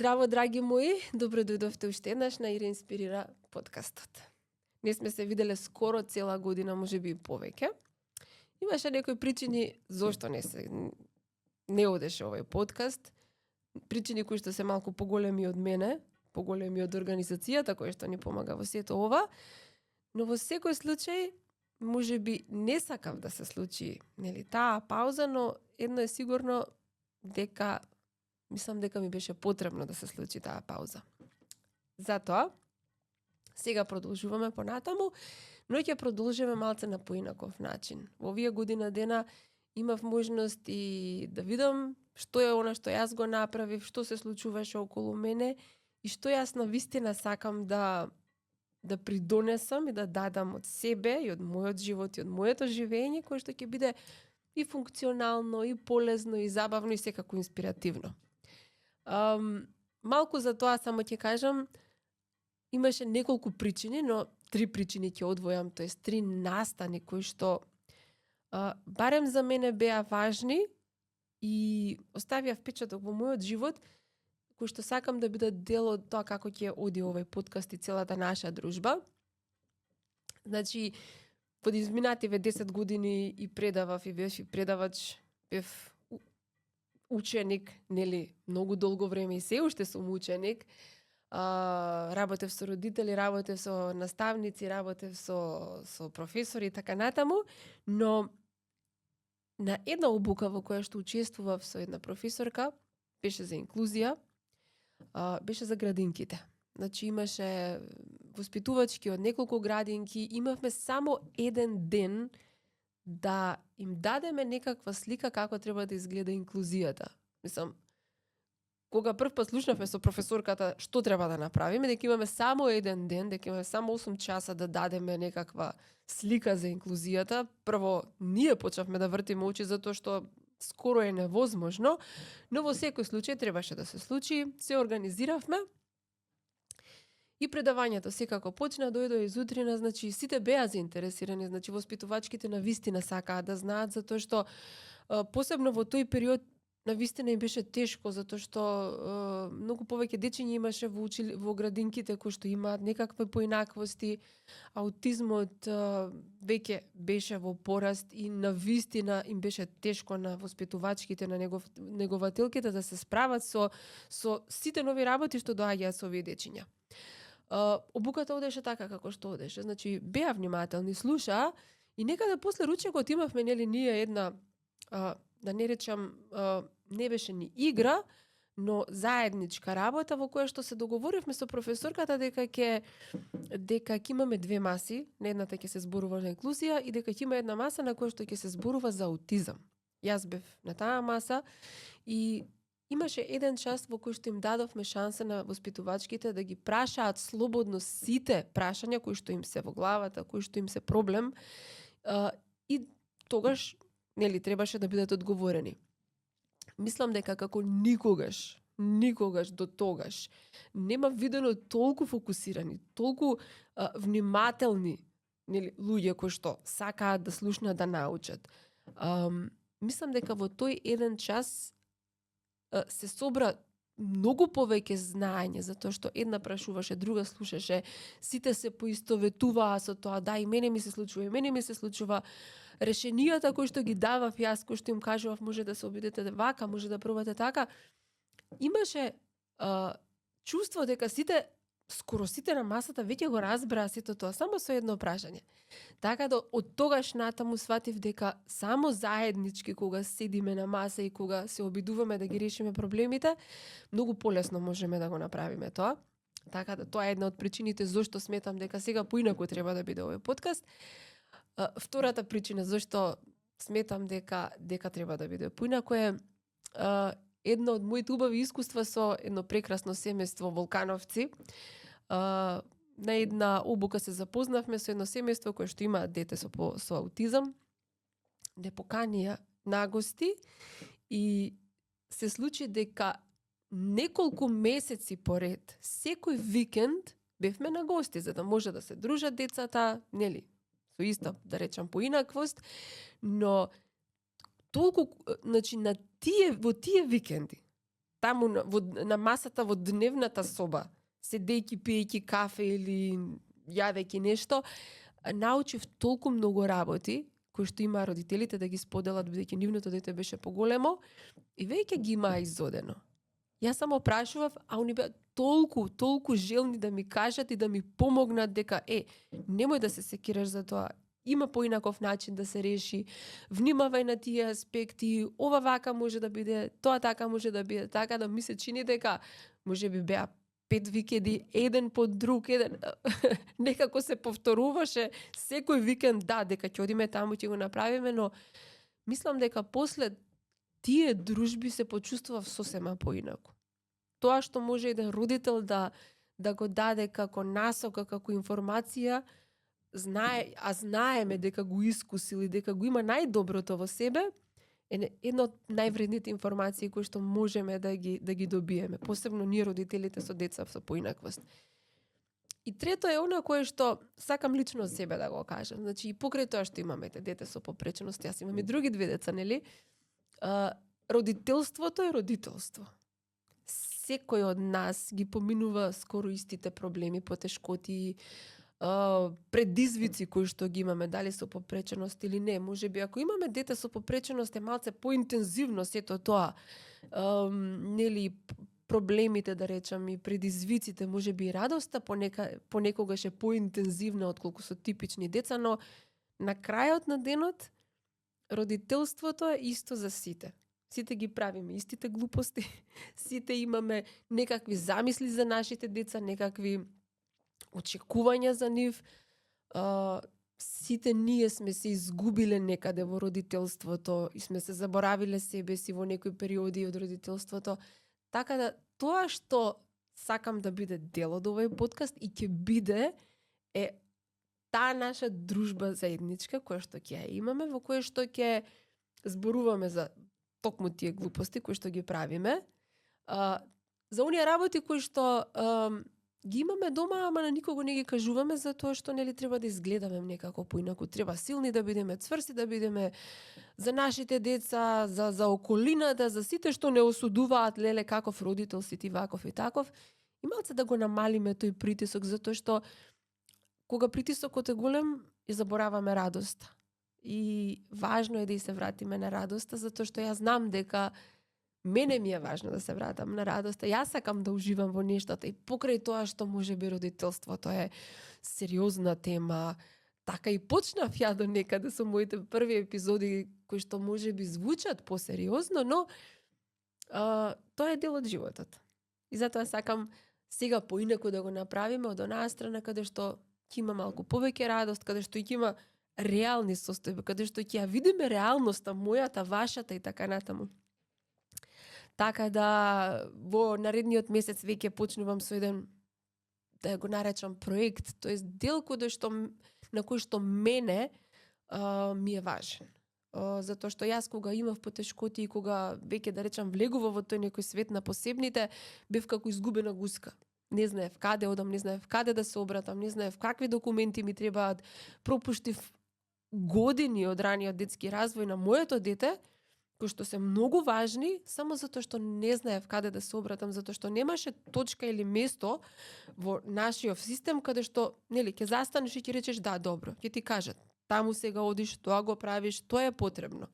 Здраво, драги мои, добро дојдовте уште еднаш на Ире Инспирира подкастот. Не сме се виделе скоро цела година, можеби и повеќе. Имаше некои причини зошто не одеше овој подкаст. Причини кои што се малку поголеми од мене, поголеми од организацијата која што ни помага во сето ова, но во секој случај можеби не сакав да се случи, нели, таа пауза, но едно е сигурно дека мислам дека ми беше потребно да се случи таа пауза. Затоа сега продолжуваме понатаму, но ќе продолжиме малце на поинаков начин. Во овие година дена имав можност и да видам што е она што јас го направив, што се случуваше околу мене и што јас навистина сакам да придонесам и да дадам од себе и од мојот живот и од моето живење, кое што ќе биде и функционално, и полезно, и забавно, и секако инспиративно. Малку за тоа само ќе кажам, имаше неколку причини, но 3 причини ќе одвојам, тоест 3 настани кои што барем за мене беа важни и оставија впечаток во мојот живот, кои што сакам да бидат дел од тоа како ќе оди овој подкаст и целата наша дружба. Значи, во изминативе 10 години и предавав и бев и предавач, бев ученик, нели, многу долго време и се уште сум ученик. Работев со родители, работев со наставници, работев со професори и така натаму, но на една обука во која што учествував со една професорка, беше за инклузија, беше за градинките. Значи имаше воспитувачки од неколку градинки, имавме само еден ден да им дадеме некаква слика како треба да изгледа инклузијата. Мислам, кога првпат слушнавме со професорката што треба да направиме, дека имаме само еден ден, дека имаме само 8 часа да дадеме некаква слика за инклузијата, прво ние почнавме да вртиме очи затоа што скоро е невозможно, но во секој случај требаше да се случи, се организиравме. И предавањето секако почна, дојде изутрина, значи сите беа заинтересирани, значи воспитувачките навистина сакаат да знаат, затоа што посебно во тој период навистина им беше тешко, затоа што многу повеќе дечиња имаше во градинките кои што имаат некакви поинаквости, аутизмот веќе беше во пораст и навистина им беше тешко на воспитувачките, на негователките да се справат со сите нови работи што доаѓаат со овие дечиња. Обуката одеше така како што одеше, значи беа внимателни, слушаа и некаде после ручекот имавме, нели, ние една, да не речам, не беше ни игра, но заедничка работа во која што се договоривме со професорката дека ќе имаме 2 маси, на едната ќе се зборува за инклузија и дека ќе има една маса на која што ќе се зборува за аутизам. Јас бев на таа маса и имаше еден час во кој што им дадовме шанса на воспитувачките да ги прашаат слободно сите прашања кои што им се во главата, кои што им се проблем, и тогаш, нели, требаше да бидат одговорени. Мислам дека како никогаш до тогаш нема видено толку фокусирани, толку внимателни, нели, луѓе кои што сакаат да слушнат, да научат. Мислам дека во тој еден час се собра многу повеќе знаење, затоа што една прашуваше, друга слушаше, сите се поистоветуваа со тоа, да, и мене ми се случува, решенијата кои што ги давав јас, кои што им кажував, може да се обидете вака, може да пробате така. Имаше чувство дека скоро сите на масата веќе го разбраа сето тоа, само со едно прашање. Така да од тогаш натаму сватив дека само заеднички кога седиме на маса и кога се обидуваме да ги решиме проблемите, многу полесно можеме да го направиме тоа. Така да тоа е една од причините зошто сметам дека сега поинаку треба да биде овој подкаст. Втората причина зашто сметам дека треба да биде поинаку е едно од моите убави искуства со едно прекрасно семејство Волкановци. На една обука се запознавме со едно семејство кое што има дете со аутизам. Не поканија на гости и се случи дека неколку месеци поред, секој викенд бевме на гости за да може да се дружат децата, нели, со иста, да речам, поинаквост, но толку, значи, во тие викенди, таму на масата во дневната соба, седејќи, пиејќи кафе или јадејќи нешто, научив толку многу работи кои што има родителите да ги споделат, бидејќи нивното дете беше поголемо и веќе ги имаа изодено. Јас само прашував, а они беа толку желни да ми кажат и да ми помогнат дека немој да се секираш за тоа. Има поинаков начин да се реши. Внимавај на тие аспекти. Ова вака може да биде, тоа така може да биде, така да ми се чини дека можеби беа 5 викенди еден по друг, некако се повторуваше секој викенд, дека ќе одиме таму, ќе го направиме, но мислам дека после тие дружби се почувствував сосема поинаку. Тоа што може еден родител да го даде како насока, како информација, знаеме дека го искусил и дека го има најдоброто во себе, е една од највредните информации кои што можеме да ги добиеме, посебно ние родителите со деца со поинаквост. И трето е она кое што сакам лично од себе да го кажам. Значи, и покрај тоа што имаме дете со попреченост, јас имам и други две деца, нели? Родителството е родителство. Секој од нас ги поминува скоро истите проблеми, потешкоти, предизвици кои што ги имаме, дали со попреченост или не. Можеби ако имаме дете со попреченост е малце поинтензивно сето тоа. Нели проблемите, да речам, и предизвиците, можеби и радоста понекогаш е поинтензивна отколку со типични деца, но на крајот на денот родителството е исто за сите. Сите ги правиме истите глупости, сите имаме некакви замисли за нашите деца, некакви очекувања за нив. Сите ние сме се изгубиле некаде во родителството и сме се заборавиле себе си во некои периоди од родителството. Така да, тоа што сакам да биде дел од овој подкаст и ќе биде е таа наша дружба заедничка која што ќе ја имаме, во која што ќе зборуваме за токму тие глупости кои што ги правиме. За оние работи кои што ги имаме дома, ама на никого не ги кажуваме, затоа што нели треба да изгледаме некако поинаку. Треба силни да бидеме, цврсти да бидеме за нашите деца, за околината, за сите што не осудуваат, леле, каков родител си ти, ваков и таков. И малце да го намалиме тој притисок, затоа што кога притисокот е голем, и забораваме радоста. И важно е да и се вратиме на радоста, затоа што јас знам дека мене ми е важно да се вратам на радоста. Јас сакам да уживам во нештата и покрај тоа што можеби родителството е сериозна тема, така и почнав ја до некаде со моите први епизоди кои што можеби звучат посериозно, но тоа е дел од животот. И затоа сакам сега поинаку да го направиме од онаа страна каде што ќе има малку повеќе радост, каде што ќе има реални состојби, каде што ќе ја видиме реалноста, мојата, вашата и така натаму. Така да во наредниот месец веќе почнувам со еден, да го наречам, проект, тоест дел на кој што мене ми е важен. Затоа што јас кога имав потешкоти и кога веќе, да речам, влегува во тој некој свет на посебните, бев како изгубена гуска. Не знаев каде одам, не знаев каде да се обратам, не знаев какви документи ми требаат. Пропуштив години од раниот детски развој на моето дете, кои што се многу важни, само затоа што не знаев каде да се обратам, затоа што немаше точка или место во нашиот систем каде што, нели, ќе застанеш и ќе речеш да, добро, ќе ти кажат, таму сега одиш, тоа го правиш, тоа е потребно.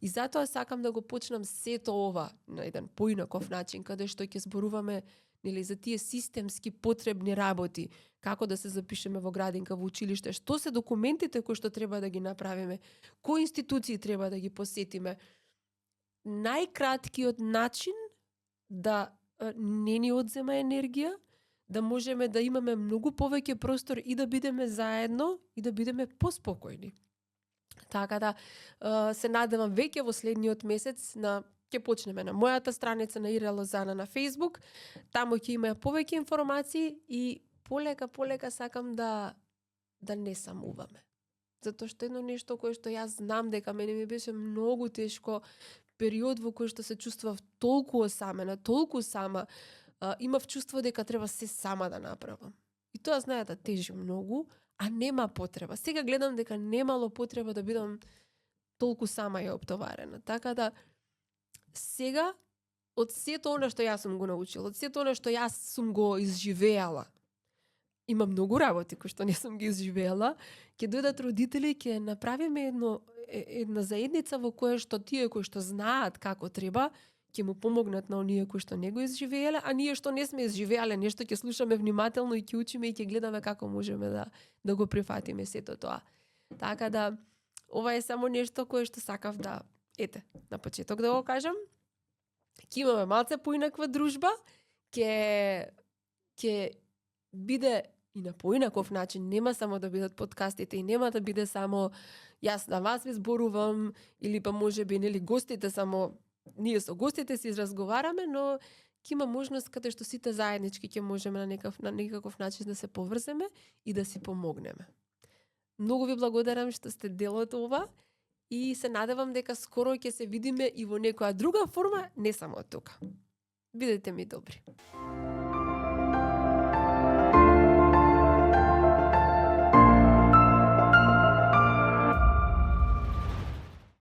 И затоа сакам да го почнам сето ова на еден поинаков начин, каде што ќе зборуваме, нели, за тие системски потребни работи, како да се запишеме во градинка, во училиште, што се документите кои што треба да ги направиме, кои институции треба да ги посетиме. Најкраткиот начин да не ни одзема енергија, да можеме да имаме многу повеќе простор и да бидеме заедно и да бидеме поспокојни. Така да се надевам веќе во следниот месец ќе почнеме на мојата страница на Ира Лозана на Facebook, таму ќе има повеќе информации и полека сакам да не самуваме. Затоа што едно нешто кое што јас знам дека мене ми беше многу тешко, период во кој што се чувствував толку осамена, толку сама, имав чувство дека треба се сама да направам. И тоа знае да тежи многу, а нема потреба. Сега гледам дека немало потреба да бидам толку сама и оптоварена. Така да сега од сето она што јас сум го научила, од сето она што јас сум го изживеала, има многу работи кои што не сум ги изживеала, ќе дојдат родители, ќе направиме една заедница во која што тие кои што знаат како треба, ќе му помогнат на оние кои што не го изживеале, а ние што не сме изживеале нешто ќе слушаме внимателно и ќе учиме и ќе гледаме како можеме да го прифатиме сето тоа. Така да ова е само нешто кое што сакав да на почеток да го кажам. Ќе имаме малце поинаква дружба, ќе биде и на поинаков начин, нема само да бидат подкастите и нема да биде само јас на вас ви зборувам или па можеби нели гостите само ние со гостите си разговараме, но ќе има можност каде што сите заеднички ќе можеме на некаков начин да се поврземе и да си помогнеме. Многу ви благодарам што сте дел од ова и се надевам дека скоро ќе се видиме и во некоја друга форма, не само тука. Бидете ми добри.